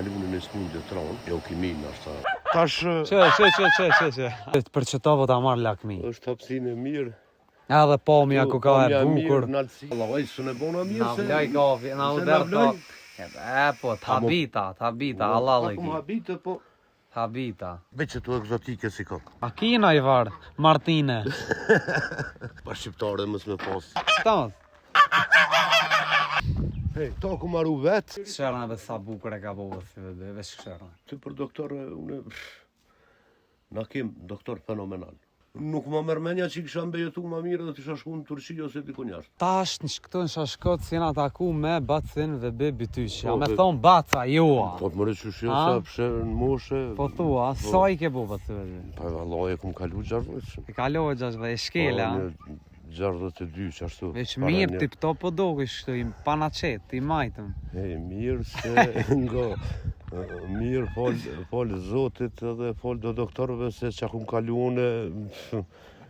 kalu në një smundje të ronë, leukeminë është. Tash... Që, që, që, që, që, që. Për qëto po ta marrë lakmi. është hapsinë e mirë. Edhe pomja ku ka e bukur. Allah, ai s'e bona mirë Na se... vloj gafi, na u se na derto. vloj. E, po, t'habita, t'habita, Allah Po, më habite, po... T'habita. Veç që tu egzotike si ka. A kina i varë, Martine. Pa shqiptare mos me pas. Tamam. Hej, to ku maru vet. Kësherën edhe sa bukur e ka bo si bebe, veç kësherën. Ty për doktor, e, unë... Na kem doktor fenomenal. Nuk ma merr menja që kisha mbejetu ma mirë dhe të isha shku në Turqi ose dikun jashtë. Tash në këtu në Shashkot si jena taku me bacin dhe be Bytyqi. A Po, me be- thonë baca, joa. Po të mëre që shjo A? se pse në moshe... Po thua, sa i ke bo baci bebe? Po vallai e kum kalu 60. E kalove 60 e shkela. Po, një 62 që ashtu. Veç para mirë një- tip top po dokish kështu, i panaqet, i majtëm. Hej, mirë se ngo, mirë fol, fol zotit edhe fol do doktorëve se që kum kalu unë,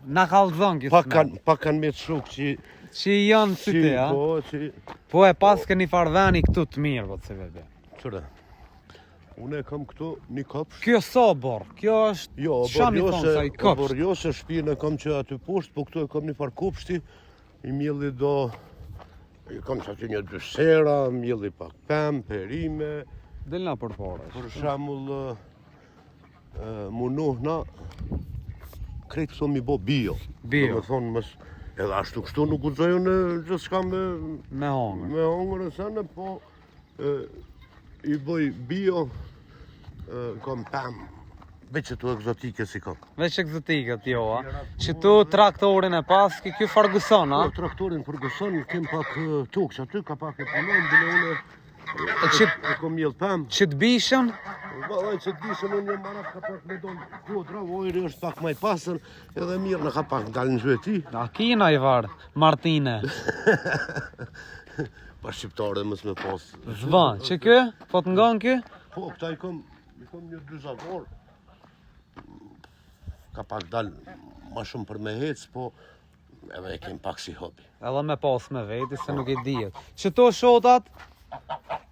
Na kallzon pak kismet. kanë pak kanë me shok që Që janë si që ti, a? po që Po e pas ke një farë veni këtu të mirë, po të bebe. çore. Unë e kam këtu një kopsht. Kjo sa bor, kjo është Jo, Qa obor mi jo thonë se, sa i kopsht? obor jo se shtëpinë e kam që aty poshtë, po këtu e kam një farë kopshti, i mjelli do i kam që aty një dy sera, mjelli pak pemë, perime, Del na përpara. Për shembull, ë, ë, mundohna krejt këto mi bo bio. Bio. Do me thonë, mos, edhe ashtu kështu nuk guxoj unë gjithçka me Me hongër. me hongër e sene, po e, i bëj bio, e, kam pemë, veç që tu egzotike si kam. Veç egzotikët, jo, a? Që tu traktorin e pas, ke ky Ferguson, a? Po, traktorin Ferguson, kem pak e, tokë që aty, ka pak e punojmë, bile unë E që, e kom mjell pemë. që të bishën, Vallai që di se unë jam marak ka pak me don kodra, vojri është pak më i pastër, edhe mirë në ka pak dalë në gjueti. a kina i varë, Martine. Pa shqiptare mos me pas. Zvan, që ky? Po të ngon ky? Po, këta i kom, i kom një dy zavor. Ka pak dal ma shumë për me hec, po edhe e kem pak si hobi. Edhe me pas me veti, se nuk e dihet. Që to shotat,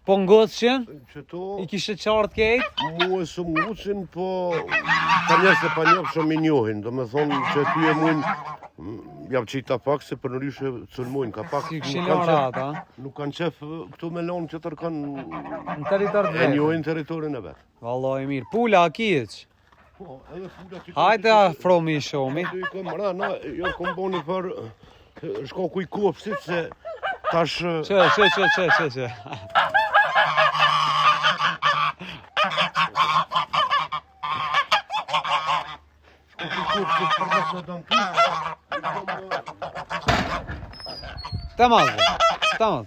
po ngocin, Që to, i kishe qartë kejt, mua së ngucin, po ka njerëz të panjohshëm i njohin, do me thonë që ty e mujnë, mm, jam qita pak se për ndryshe sulmojnë, ka pak si kishin nuk kanë lënë qef- ata, a? Nuk kanë qef këtu me lonë tjetër kanë në territor të e vetë. njohin territorin e vet. Vallai mirë. Pula, a kiç? Po, edhe pula ti Hajde afromi i shomi. Aty i kom rana, jo kom bo një farë shkoku i kopshtit se tash Që, që, që, që, që, që. shkoku i kopshtit për mos me dëmtu. i kom, Tamam. Tamam.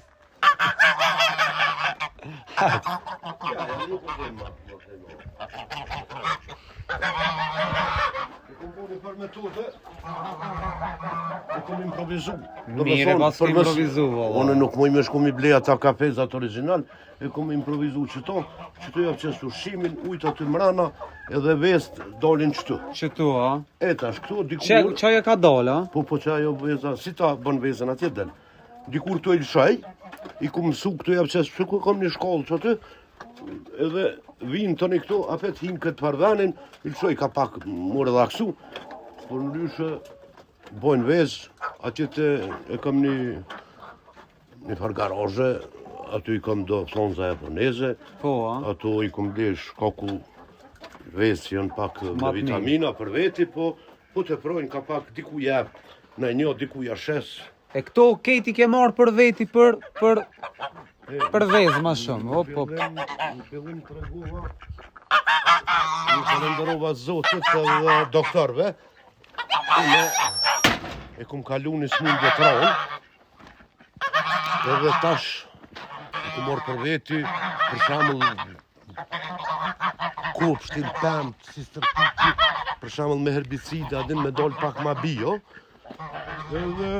Ja, ja, nuk e bëjmë ma, nuk e bëjmë. I kom bo një farë metode, e kom improvizu. Do me Mirë, thonë, pas ke përmes- improvizu, valla. Unë nuk muj me shku mi blej ata kafezat original, e kom improvizu qëto, qëto jap qes ushqimin, ujt aty mrana, edhe vest dalin qëtu. Që tu, a? E tash këtu dikur Që, që ajo ka dalë, a? Po po që ajo veza, si ta bën vezën atje del. Dikur këtu e lëshaj, i ku mësu këtu jap qes, pse ku kam një shkollë që aty, edhe vinë tani këtu, apet hinë këtë parvenin, i lëshoj ka pak mu relaksu, por ndryshe bojnë vezë, atje te e kam një një farë garazhe, aty i kam do flonza japoneze, Po, a? ato i kom ble shkaku vezë që janë pak Ma me të mirë. vitamina për veti, po po të projnë ka pak diku jep, në një diku ja shes. E këto kejt i ke marrë për veti për, për, për vezë ma shumë. Hop, hop. Në fillim, në fillim tregova, ju falenderova Zotit edhe doktorëve. Unë e kum kalu një smundje të ronë, edhe tash e kum marrë për veti, për shembull kopshtin pemt, si stërpiki, për shembull me herbicida, din me dal pak ma bio. Edhe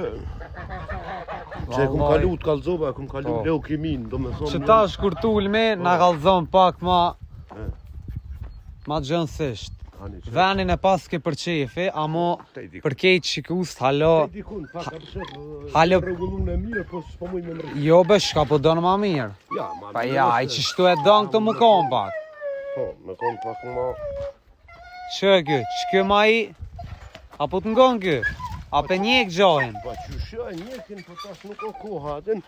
që e kum Vallai. kalu të kallzova, e kum kalu Po. leukemin, do me thonë. Që tash kur tulme, na kallzon pak ma E. ma gjënësisht. Venin e paske për qefi, amo për kejt shikust, halo... Dikun, pak a pse, halo... Rregullun e mirë, po s'po muj me mrri. Jo, be, shka po don ma mirë. Ja, ma Pa ja, ai qështu e don këtë më kon pak. Po, më kon pak ma... Që e ky? Që ky ma i... A po të ngon ky? A pe njek gjojnë? Pa qysh jo, e njekin, po tash nuk o koha, adin.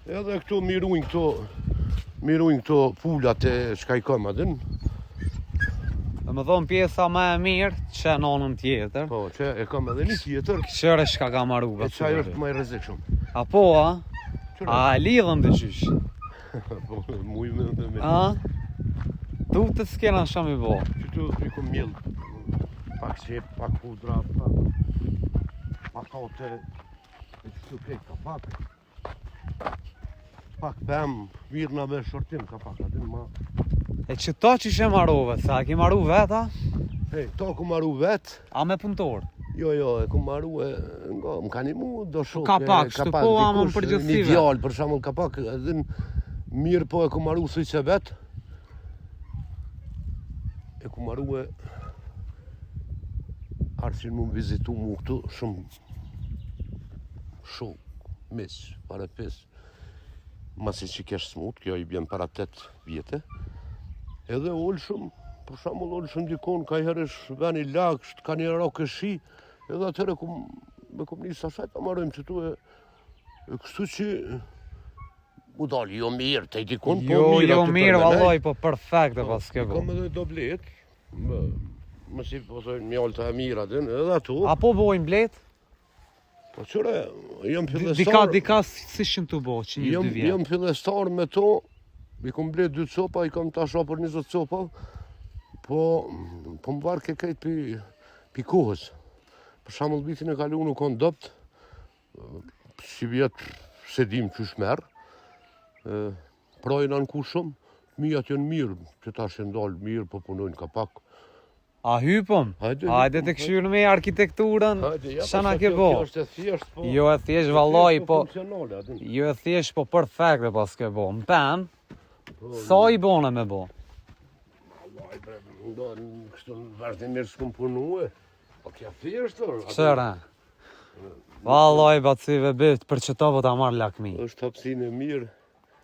Edhe këto mi rujnë këto, mi rujnë këto pulat e çka i kam, adin. Dhe me thonë pjesa ma e mirë, që në anën tjetër. Po, që e kam edhe një tjetër. Kqyre shka ka maru. E qaj është ma i rrezikshëm. A po, a? A e lidhëm të qysh? Po, muj me me me. A? Tu të s'kena shumë i bo. Qëtu i kom mjell pak qep, pak hudra, pak patate, e qëtu krejt ka pak. Pak pem, mirë na me shortim ka pak, a din ma. E qëto qysh e marove, sa e ki maru vet, a? Hej, to ku maru vet. A me punëtor? Jo, jo, e ku maru e, nga, më ka nimu do shok. Ka pak, shtu po, ama në përgjithësi Një djalë, për shembull, ka pak, edhe mirë po e ku maru thujse vet. E ku maru e, arsin mu më vizitu mu këtu, shumë shok, miq, farefis. Masi që kesh smut, kjo i bjen para 8 vjete, edhe ulë shumë, për shembull ulë shumë dikon, ka i herë është veni lagësht, ka një rokë shi, edhe atëherë kum, me kum nisë asaj, ta marrojmë që tu e, e kështu që mu dalë, jo mirë, te dikon, po jo, mirë. Jo, mirë, vallaj, po perfekt e po, paske bo. Kam edhe do bletë, më, më si po thojnë mjalta e mira, edhe ato. A po bojnë bletë? Po qyre, jam fillestar... Dika, dika s'ishin tu bo, që një dy vjetë. Jam fillestar me to, i kom ble dy copa, i kom tash për 20 copa, po, po më varke krejt pi, pi kohës. Për shembull vitin e kalu nuk konë dobt, si vjet s'e dim qysh merr, pra jena anku shumë, fëmijat janë mirë, që tash janë dalë mirë, po punojnë ka pak, A hypëm? Hajde, Hajde të këshyrë me arkitekturën, Hajde, ja, sa na po, ke kjo- bo? Kjo është e thjeshtë, po. Jo e thjesht vallaj, po Funksionale, atë. jo e thjesht po perfekt e paske bo. Në pem, Po, sa i bone me bo? Vallaj, bre, ndo, në kështu në vazhdimisht s'kum punue. Po kjo thjesht, or, atë- Qyre? Vallaj, baci ve bit, për qëto po ta marr lakmi. Është hapësinë e mirë.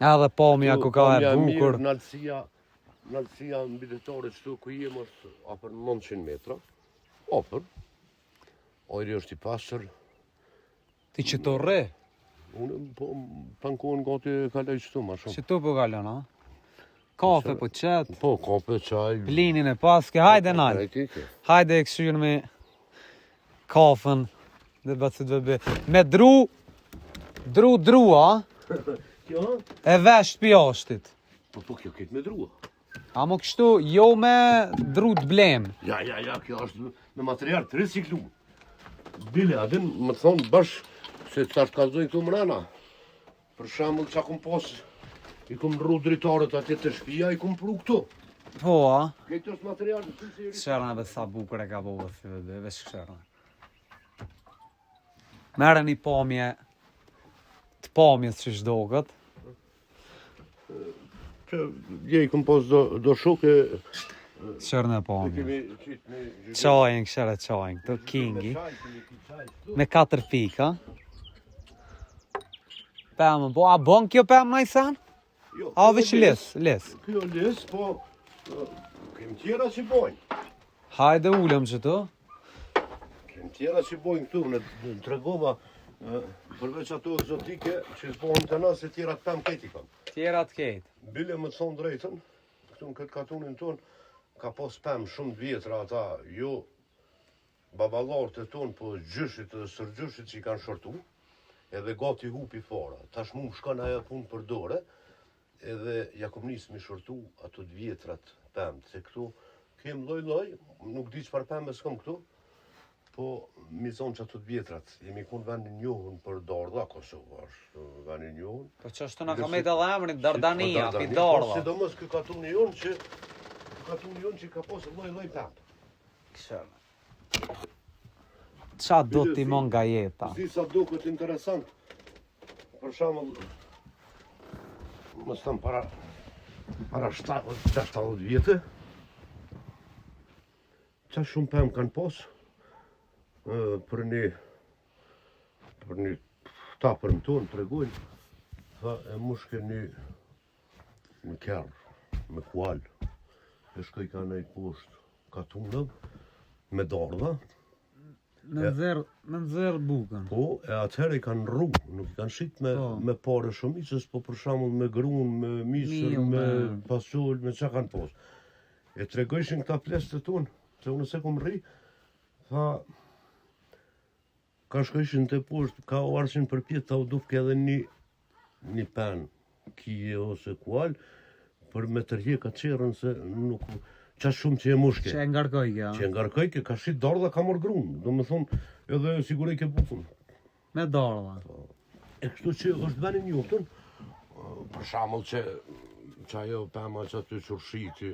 Edhe pomja ku ka e Pamja bukur. Mirë, naltësia, naltësia mbidetore qëtu ku jem është afër 900 metra. Afër. Ajri është i pastër. Ti qëto rre, Unë po tanë kohën gati e kaloj qëtu ma shumë. qëtu po kalon, a? Kafe po qet, Po, kafe, çaj. plinin e paske, hajde nal. Hajde. Hajde e këshyrë me kafen dhe bacit ve Me dru, dru, dru, a? Kjo? E vesh pjashtit. Po, po, kjo këtë me dru. Amo kështu, jo me dru të blem. Ja, ja, ja, kjo është me material të riciklu. Bile, a din, më thonë bash, se tash kallzoj këtu mrena. Për shembull, çka kum pas, i kum rru dritaret atje te shtëpia, i kum pru këtu. Po, a? Këtë është material të si i Këshërën edhe sa bukur e ka bo si dhe dhe, veç këshërën. Merë një pamje të pamjes që shdoket. Që je i kum pas do, do shok e Këshërën e e pamje. kemi qit me gjyqe. Çajin, këshërë çajin, këto kingi. Me çaj, kemi pi çaj këtu. Me katër pika. Pemën, po a bon kjo pemë najsen? Jo, A kjo veç lis. lis, lis. Kjo lis, po e, kem tjera që bojnë. Hajde ulëm që tu. Kem tjera që bojnë këtu, në, në tregova e, përveç ato egzotike që s'bohen të na se tjera të pemë kejt i kam. Tjera të kejt. Bile më të thonë drejtën, këtu në këtë katunin tonë, ka pas pemë shumë të vjetra ata, jo baballarët e tonë, po gjyshit dhe sërgjyshit që i kanë shortu, edhe gati hupi fara. Tash mu më shkon ajo punë për dore, edhe ja kom nisë mi shortu ato të vjetrat pemë, se këtu kem lloj-lloj, nuk di çfarë pemë s'kam këtu, po mi zonë që ato të vjetrat, jemi kun vendin njohun për dardha, Kosova është vendin njohun, Po që është na ka met edhe emrin Dardania, Po, pi Po, Dardha. sidomos ky katuni jonë që ky katuni jonë që ka pas lloj-lloj pemë. Këshërë. Qa do ti mon nga jeta? Zi sa duket interesant. Për shembull, mos them para para 70 60 vjetë. Qa shumë pemë kanë pas, për një, për një ta për më tonë, tregojnë, tha e mushke një, një kerr, me kual, e shkoj ka nejt poshtë katunëve, me dardha, Me nxjerr, me nxjerr bukën. Po, e atëherë i kanë rru, nuk i kanë shit me, po. me pare shumicës, po për shembull me grun, me misër, me, me pasul, me ça kanë pos. E tregojshin këta pleqtë tonë, se unë s'e kom rri, tha, ka shkojshin te poshtë, ka u ardhshin përpjetë, tha u dufke edhe një, një pen, kije ose kual, për me tërhjek atë qerrën se nuk, qa shumë që e mushke. Që e ngarkojke, a? Që e ngarkojke, ka shit dardha, ka marrë grun, domethonë, edhe sigurojke bukën. Me dardha. Po. E kështu që është veni njoftun, për shembull që që ajo pema që aty qërshiti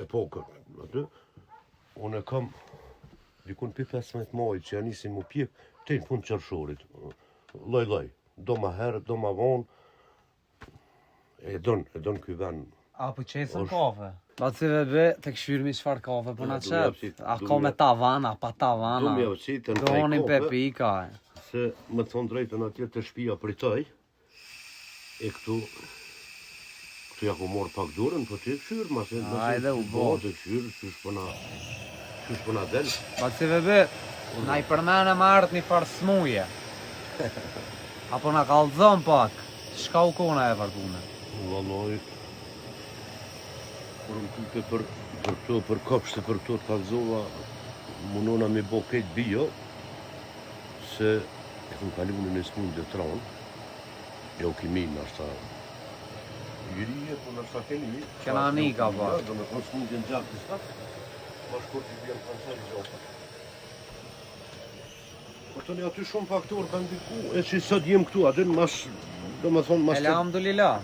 epokën, aty, unë e kam dikun pi 15 maj që ja nisin mu pjek, te në fund qershorit, lloj lloj, do ma herët, do ma vonë, E don, e don ky vend. A po qesim kafe? Baci Vehbi, të kshyrmi çfarë kafe po na qet. A ka me tavan, a pa tavan? Du m'jau qit në Donin pe pika. Se me të thonë drejtën atje te shpia pritoj. E këtu këtu ja ku morë pak durën, po ti e këshyrë, ma se... Ajde, u bo. Të këshyrë, qysh po na... Qysh po na del. Baci Vehbi, na i përmene ma herët një farë smuje. Apo na kallzon pak, çka u kona e farë pune? Vallai, kur më pyte për, për këto, për kopshte, për këto të kallzova, munona me bo krejt bio, se e kom kalu në një smundje të ronë, leukemi nashta i po nashta keni. Kena ni ka po. Do me thonë smundje në gjak të ma shkurt i vjen kancer i gjakut. Po tani aty shumë faktorë kanë ndiku, e që sot jem këtu, aty mas, do me thonë, mas... Elhamdulillah.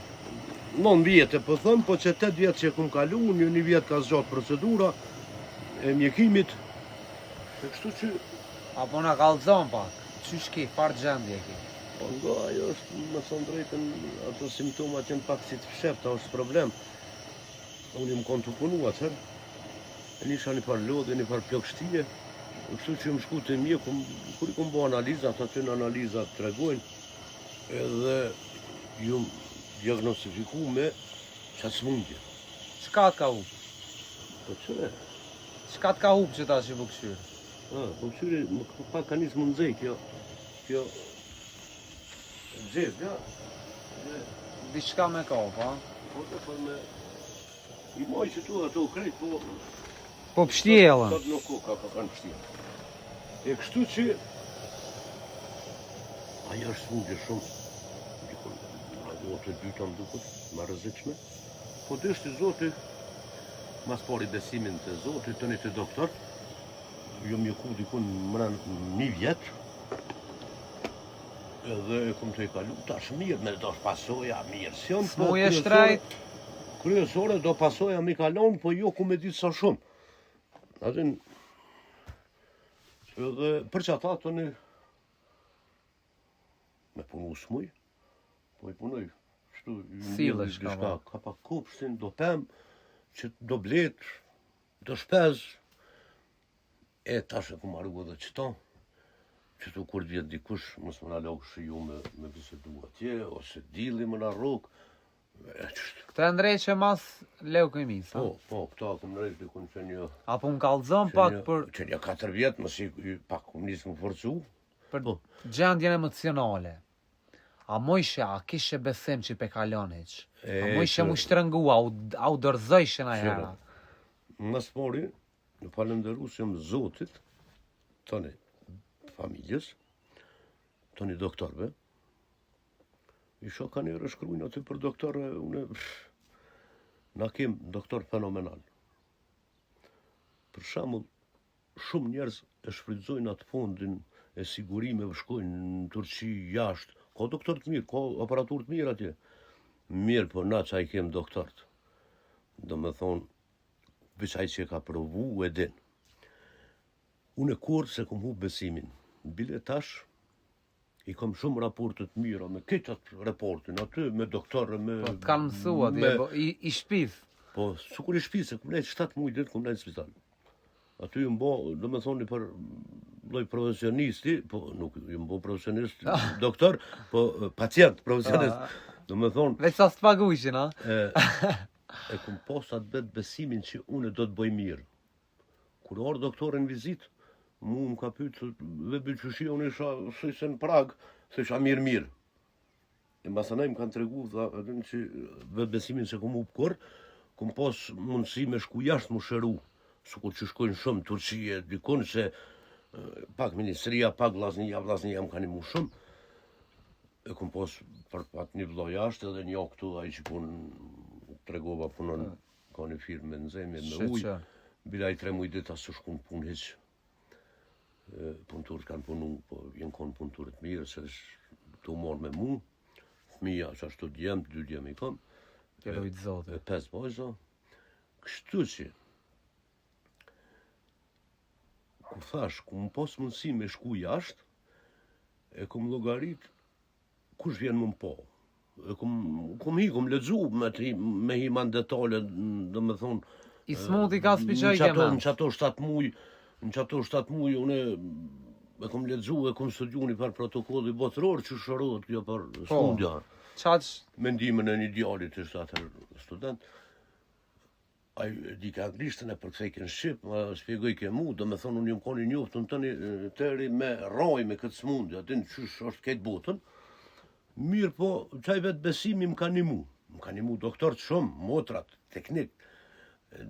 9 vjetë, po them, po që 8 vjetë që kum kalu, një një vjetë ka zgjatë procedura e mjekimit, e kështu që... A po na kallzon pak, qysh ki, farë gjendje ki? Po nga ajo është, me thonë drejtën, ato simptomat janë pak si të fshefta, është problem. Unë jam konë tu punu atëherë, e nisha një farë lodhje, një farë plogështie, kështu që jam shku te mjeku, kur i kom bo analizat, aty në analizat tregojnë, edhe jam diagnostifiku me qatë smundje. Çka të ka hup? Po që? Çka të ka hup që tash i po kqyr? Ah, po kqyri, më pak ka nisë më nxej kjo, kjo Gjithë, ja. Diçka me ka, pa? Po të për me... I moj që tu ato krejt, po... Po pështjellën. Sot nuk ku ka, po kanë pështjellën. E kështu që... Ajo është smundje shumë... Dikun, ajo të dyta më duket, më rrezikshme. Po deshti Zoti, mas pari besimin te Zoti, tani te doktor, jom mjeku dikun mren një vjetë, Edhe e kom tejkalu, tash mirë, me do pasoja, mirë, si janë, po Smuje shtrejt. Kryesore do pasoja mi kalon, po jo ku me ditë sa shumë. Atin, edhe për që ata të një, me punu s'muj, po i punoj, qëtu, Sillesh, ka, ka, ka pa kopshtin, do pemë, që do bletë, do shpez, E tash e kom maru edhe qëto, qëtu kur të vjen dikush, mos më na lëkë shiju me, me bisedu atje, ose dilli më na rrok, e qështu. Këtë e ndreqe mas leukemisë, a? Po, po, këta e kom ndreq dikun që një... Apo më kallzon pak për... Që një 4 vjet, mos i, pak kom nisë më forcu. Për po. gjendjen emocionale. A mujshe, a kishe besim që pe kalon hiç? A mujshe mu shtrëngu, a u, a u dorëzojshe najherë? Mas pari, Falënderues jam Zotit, tani familjes, tani doktorëve. I shoh ka njerëz shkruajnë aty për doktorë, unë na kem doktor fenomenal. Për shembull, shumë njerëz e shfrytëzojnë atë fondin e sigurimeve, shkojnë në Turqi, jashtë. Ka doktor të mirë, ka aparaturë të mirë atje. Mirë, po na ça i kem doktorët. Do me thonë, Veç ai që e ka provu e din. Unë kurrë s'e kom hup besimin. Bile tash i kam shumë raporte të mira me këtë atë raportin aty me doktorë me Po të kanë mësuar atje, po i, i shpis. Po, sikur i shpis, se kom nejt 7 muaj ditë kom nejt në spital. Aty jam bo, do me thonë, për lloj profesionisti, po nuk jam bo profesionist, doktor, po pacient profesionist. Ah. Do me thonë... Veç sa s'të pagujshin, a? E, e kum pas atë vetëbesimin që unë do të bëj mirë. Kur ardh doktori në vizitë, mu më ka pytë, dhe bëj unë isha si në prag, se isha mirë mirë. E masanej më kanë tregu, tha, edhe që vetëbesimin s'e kum hup kurrë, kum pas mundësi me shku jashtë mu shëru, sikur që shkojnë shumë Turqi e dikun, se pak ministria, pak vllaznia, vllaznia më kanë nimu shumë, e kum pas për pat një vëlla jashtë edhe një këtu ai që pun tregova punon ka një firmë me nxemje me ujë bile ai tre muj ditë as s'u shku në punë hiç punëtorët kanë punu, po jenë konë punëtorët mirë, se të u marrë me mu, fëmija që ashtu djem, dy djem i kom, e, e pes vajza, kështu që, kur thash, kum pas mundësi me shku jashtë, e kum llogarit, kush vjen me m'pa, E kum, kum hi, kum lexu me, të, me hi ma në detale, do me thonë... I smuti ka s'piqoj ke me. Në qato 7 muj, në qato 7 muj, unë e kum lexu, e kum studiu një farë protokolli botëror që shërohet kjo për po, smundja. Qaq? Me ndihmën e një djali të ishte atëherë student, Ai e dike anglishtën e përkthejke në shqip, më shpjegojke mu, do me thonë unë jam konë i njoftun tani teri me rraj me këtë smundje, aty në qysh është krejt botën. Mirë po, qaj vetëbesimi më ka nimu, më ka nimu doktorët shumë, motrat, teknik,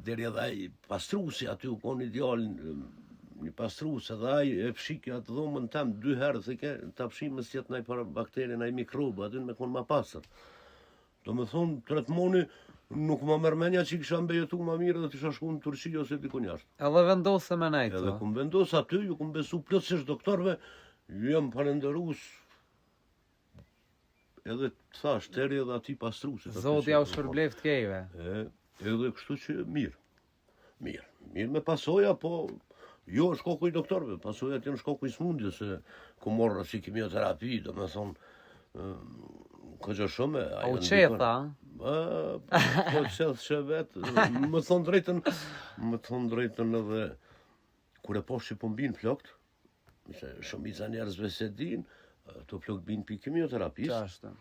deri edhe ai pastrusi, aty u konë një djalë, një pastrus, edhe ai e fshike atë dhomën tem dy herë, thike, ta fshim mos jet naj farë bakteri, naj mikrob, aty me konë ma pastër. Do me thonë, tretmoni, nuk ma merr menja që kisha mbijetu ma mirë dhe të isha shku në Turqi ose dikun jashtë. Edhe vendose me nejtë. Edhe kum vendos aty, ju kum besu plotësisht doktorëve, ju jam falenderus, edhe të thash, teri edhe atij pastrusit. Zoti jau shpërbleft kejve. E, edhe kështu që mirë. Mirë, mirë me pasoja, po jo shkaku i doktorëve, pasojat janë shkaku i smundjes, se kum marrë si kimioterapi, do me thonë, këgjë shumë, A u qetha? Po qeth që vetë, me thonë drejtën, me thonë drejtën edhe, kur e pash që po m'bin flokt, se shumica njerëzve s'e din, ato flokët bin pi kimioterapisë. Qashtu.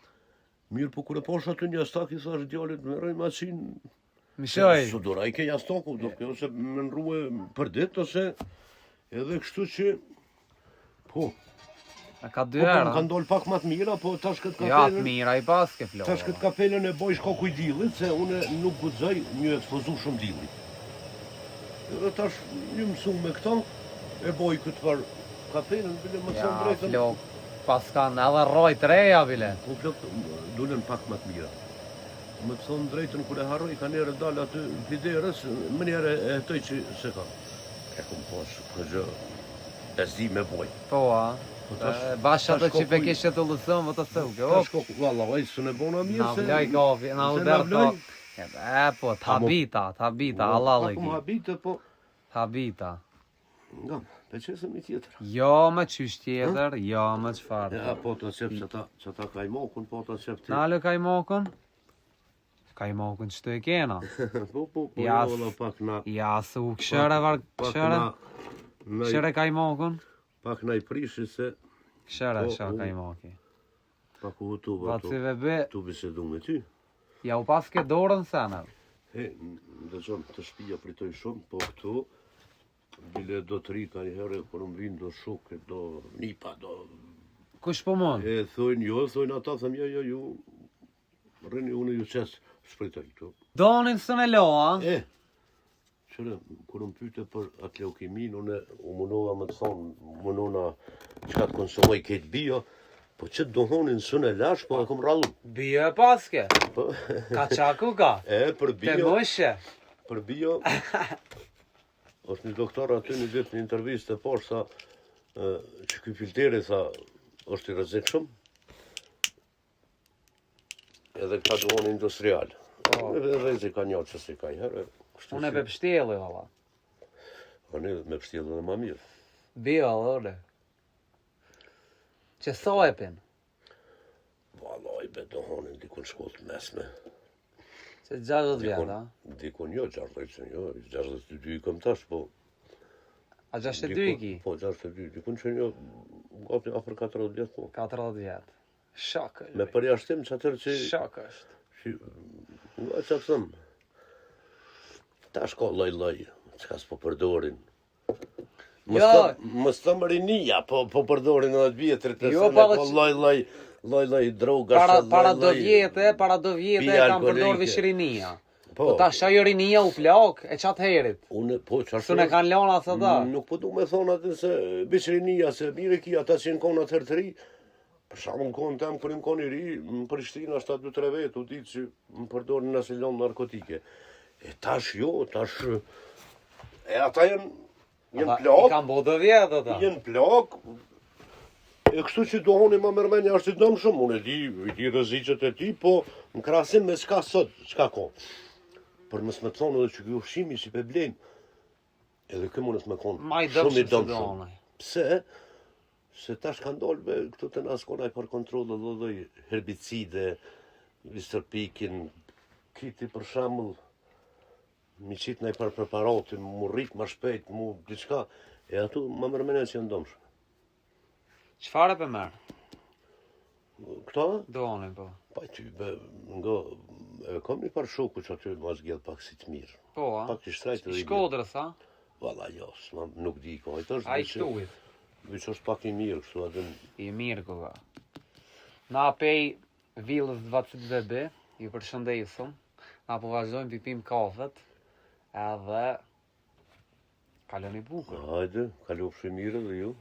Mirë, po kur e pash aty një jastak i thash djalit, merre maqinë. Mishoj. S'u durojke jastaku, do kjo ose me ndrrue për ditë, ose edhe kështu që, po. A ka dy po, po, herë? Po, kanë dalë pak më të mira, po tash këtë kafelën... Ja, të mira i paske flokë. Tash këtë kafelën e boj shkaku i dillit, se unë nuk guxoj m'u ekspozu shumë dillit. Edhe tash një mësu me këto, e boj këtë farë kafelën, bile me thënë drejtën. Ja, flokë. Paskan edhe rrojt reja bile. Po flokët dulën pak më të mira. Me të thonë drejtën kur e harroj kanjëherë dal aty pi derës, menjëherë e hetoj që s'e kam. E kom pas këtë bezdi me boj. Po a. Po tash bash ato që pe kishe të lësëm, po të thëu. Tash ko valla, ai s'e bona mirë se. Na vloj gafi, na u dërto. E po, ta habita, ta habita, Allah e. Po habita, po. Habita. Nga, pe qesëm një tjetër. Jo, më qysh tjetër, jo, më çfarë. Ja, po të qep që ta, që ta kajmokun, po të qep ti. Nale kajmokun? Kajmokun që të e kena. po, po, po, ja, jo, pak na... Ja, së u këshëre, var, këshëre. Këshëre kajmokun? Pak na i prishi se... Këshëre, po, këshëre kajmoki. Pak u hutuva tu, tu bisedu me ty. Ja u paske dorën senër. He, ndëgjon, te shpia pritoj shumë, po këtu, bile do të ri ka njëherë, kur më vinë do shokë, do nipa, do... Kush po mon? E, thojnë jo, thojnë ata, them jo, jo, ju, rrini, unë ju qes, s'pritoj këtu. Donin së në loa? E, Qyre, kur më pyte për atë leukeminë, unë u munova me të thonë, munona çka të konsumoj këtë bio, po që të duhonin s'un e lash, po e kom rrallu. Bio e paske? Po. Ka qaku ka? E, për bio. Të mëshe? Për bio, është një doktor aty një ditë në intervistë e poshtë, tha, që ky filteri, tha, është i rrezikshëm, Edhe këta duhon industrial. Po. Edhe rrezi ka një që si ka i herë. Unë e pe pështjeli, valla. Unë me pështjeli edhe ma mirë. Bio, valla, Që sa e pin? Valla, i be duhonin dikun shkollë të mesme. Se 60 vjetë, a? Dikun jo, 60, jo, 62 i kom tash, po... A 62 i ki? Po, 62, dikun që një, gati afër 40 vjet, po. 40 vjet. Shok është. Me përjashtim që atër që... Shok është. Që, nga që të thëmë, tash ka lloj-lloj, çka s'po përdorin. Mos Jo. thëm, mos thëm rinia, po po përdorin edhe të vjetrit, Jo, se po ka edhe që- lloj-lloj, lloj-lloj droga, Para, para do lloj-lloj vjete, para do vjete pije e kanë përdor alkoolike. veç rinia. Po, Po tash ajo rinia u plak, e qatë herit. unë po çfarë? S'u ne kanë lënë as ata. Nuk po du me thonë atë se veç rinia, se mirë e ki ata që janë konë atëherë të ri. Për shembull, në kohën tem kur jam konë i ri, në Prishtinë ashtu 2-3 vetë u ditë që më përdorin asë lëndë narkotike. E tash jo, tash e ata janë janë Ata I plak, kanë bo do vjet ata. janë plak. E kështu që duhoni ma mërmenja është i dëmshëm, unë e di, i di rreziqet e tij, po në krahasim me çka sot, çka ka. Për mos me thonë edhe që ky ushqimi si pe blejmë, edhe ky mundet me konë Ma i shumë dëmshëm i se dëmshëm. duhoni. Pse? Se tash kanë dalë be, këtu të nas kona për kontrolle lloj lloj herbicide, vistërpikin, kiti për shembull, mi qit ndaj për preparati, mu rrit më shpejt, mu diçka, e ato më mërmene që janë dëmshme. Çfarë pe merr? Këta, Duhonin po. pa ty, be, nga, e kam një par shoku që aty ma zgjedh pak si të mirë. Po, a? Pak i shtrajt I edhe i mirë. Shkodrës, a? Valla, jo, s'ma, nuk di ko, ai është A i veç- këtuit. veç është pak i mirë, kështu atë I mirë ku ka. Na pej Villës 22B, ju përshëndesim. Na po vazhdojmë pipim kafet, edhe kaloni bukur. Hajde, kalofshi mirë edhe ju.